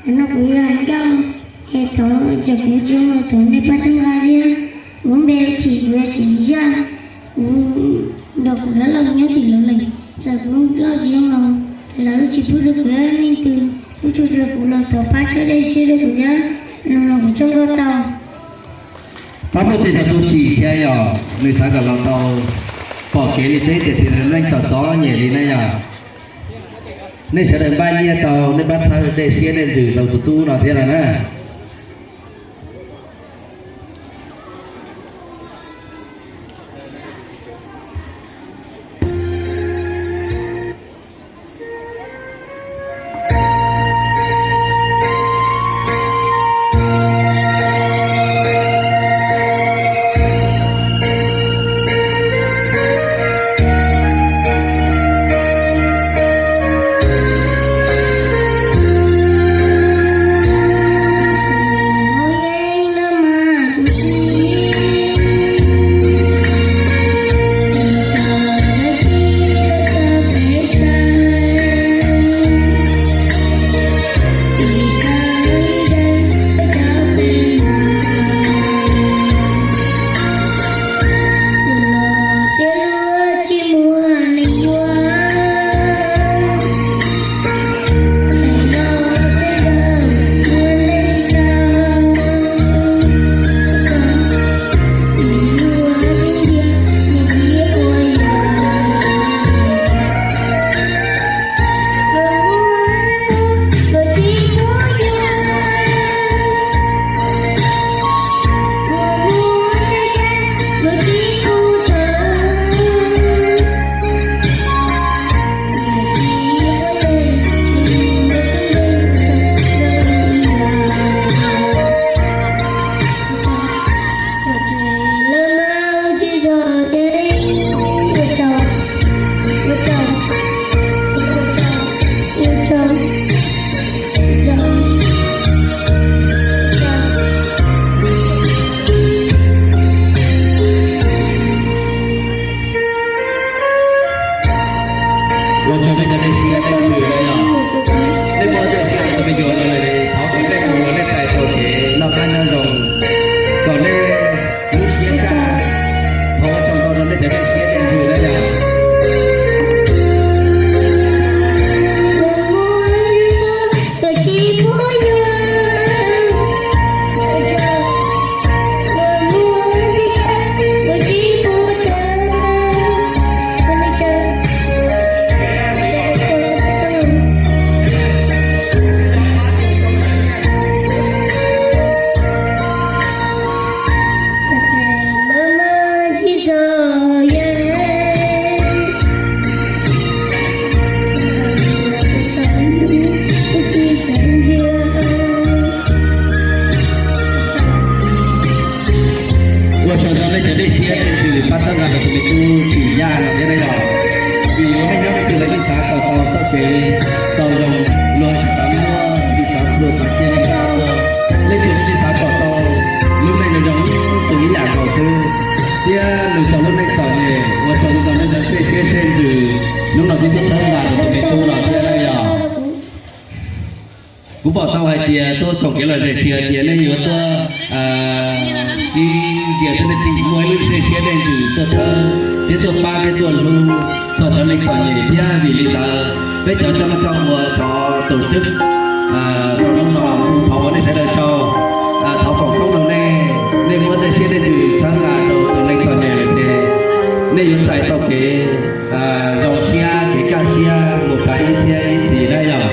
No kuv yog Nkauj, es thov txog kuv tsis zoo los thov nej pab txhawb nqa thiab. Kuv lub npe Chim, kuv yog Xeem Zaj, kuv nrog kuv dab laug nyob tim Loos Lees. Txawm kuv lub nkauj tsis zoo los thov zam lub txim pub rau kuv, leej twg ua txhaum rau kuv los thov pab txhawb zam siab rau kuv thiab, los kuv txhawb nkauj tau. Pab muaj tes rau tus Chim thiab yog nws xav kom los tau pom kev li teb tiam sis nws neej txom txom nyem li na yog. Nej sawv daws npaj nyiaj tau, nej pab txhawb zam siab zam ntsws rau tus tub no thiab na. Ua tsaug nej cov dej siab dej ntsws na yog. Nej muaj dej siab rau tus me nyuam no lawm, thov kom nej mus ua nej txais tau kev noj qab nyob zoo, kom nej lub siab kaj. Thov ua tsaug ntau rau nej cov dej siab dej ntsws na yog. Ua tsaug ntau nej cov dej siab dej ntsws pab txhawb nqa rau tus me tub Tsim Yaj no thiab na yog. Vim yuav nej nyob nej twg lawv yeej xav kom tau txoj kev tau zoo, luag tsis xav muaj tsis xav pluag xav cia li xav tua, leej twg nej xav kom tau lub neej zoo zoo xws ib yam nkaus xwb, thiab nws tau lub neej txom nyem. Ua tsaug ntau nej cov dej siab dej ntsws hnub no twb tuaj txhawb nqa rau tus me tub no thiab na yog. Kuv pom tau hais tias tuaj koom kev lom zem tsis hais tias nej yuav tuaj ib ntsia thiab nej tseem muaj ib lub siab dej ntsws tuaj txhawb thiab tuaj pab thiab tuaj hlub txog cov neeg txom nyem thiab. Vim li ntawd peb cov coj noj coj ua thov tus tswb rau hnub no kuv thov ua nej sawv daws tsaug, thov foom koob rau nej, nej muab dej siab dej ntsws txhawb nqa rau tus neeg txom nyem lawm ces nej yuav txais tau kev zoo siab kev kaj siab mus tas ib txhiab ib txhis na yog.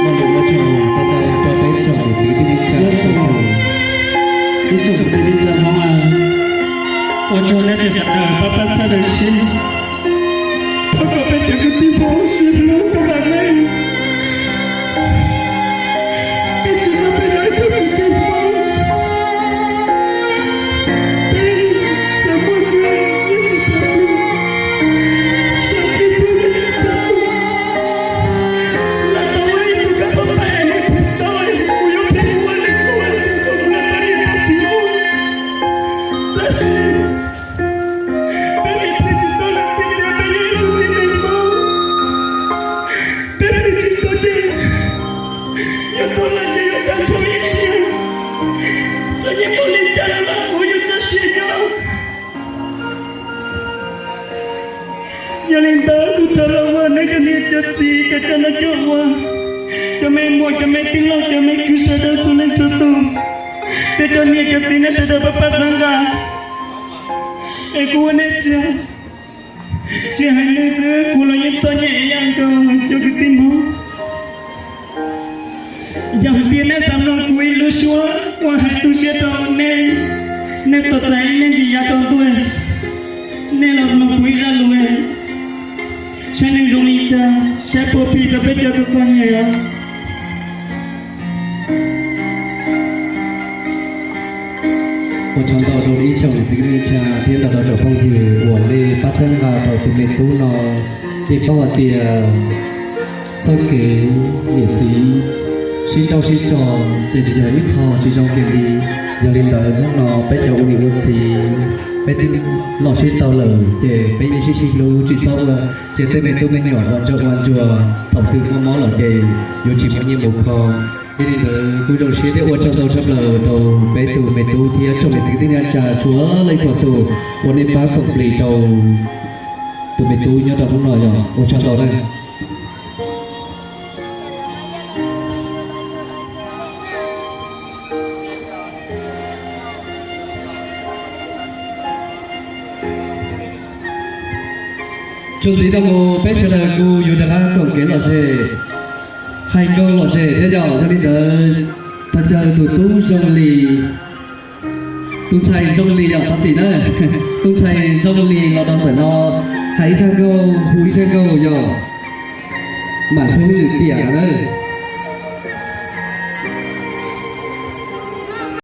Muaj lus ua tsaug tau tau rau peb tsoom niam txiv kwv tij neej tsa, ib tsoom kwv tij neej tsa Hmoob, ua tsaug nej cov sawv daws pab pab txhawb rau sib, thov kom peb cov kwv tij Hmoob sib hlub tau lam neej. Peb tsis muaj peb cov kwv tij Hmoob, peb xav muaj xwb yeej tsis xav muaj, xav ib xwb yeej tsis xav muaj. Lam tau ib tug kab pab pais es kuv tau es kuv yuav pheej ua li tuaj es kuv lam tau ib tug txiv muaj. Tab sis peb niam peb tsis tau lam tiag tiag, peb yog ib tug tib neeg Hmoob. Ntawd kuv thov los ua nej cov niam cov txiv cov coj noj coj ua, cov me muam cov me tij laug cov me kwv sawv daws txhua leej txhua tus, peb cov niam cov txiv nej sawv daws pab pab txhawb nqa, es kuv ua nej tsaug. Tsis hais nws xwb kuv los yeej txom nyem ib yam nkaus cov kwv tij Hmoob. Yog hais tias nej xav mloog kuv ib lub suab uas hais tu siab rau nej, nej tos txais nej ntsis yav tau ntuj, nej los mloog kuv ib zaj lus, saib nws zoo li cas, saib puas phim rau peb cov txom txom nyem. Ua tsaug ntau rau ib tsoom niam txiv kwv tij neej tsa thiab ntau rau tsoom phooj ywg uas nej pab txhawb nqa rau tus me tub no. Nej paub hais tias txoj kev niam txiv sib nrauj sib tso ces yog ib qho tsis zoo kiag li. Yog li ntawd hnub no peb cov ua niam ua txiv, peb twb los sib tau lawm ces peb yeej sib sib hlub tsis txhob ua, ces tej me tub me nyuam ua ntsuag ua ntsuag thaum twg mob mob lawm ces yuav tsis muaj nyiaj mus kho. Yog li ntawd kuj zoo siab thiab ua tsaug ntau tshaj plaws rau peb tus me tub thiab tsoom niam txiv kwv tij neej tsa txhua leej txhua tus uas nej pab koom plis rau tus me tub nyob rau hnub no, yog ua tsaug ntau na. Txuas ntxiv no mus peb sawv daws kuj yuav rov qab koom kev lom zem, hais nkauj lom zem thiab yom. Yog li ntawd thov caw tus tub zoo li, tus ntxhais zoo li yom, thov txim na, tus ntxhais zoo li los rau ntawm no hais ib zaj nkauj, hu ib zaj nkauj yom, mam hu lwm tiam no na.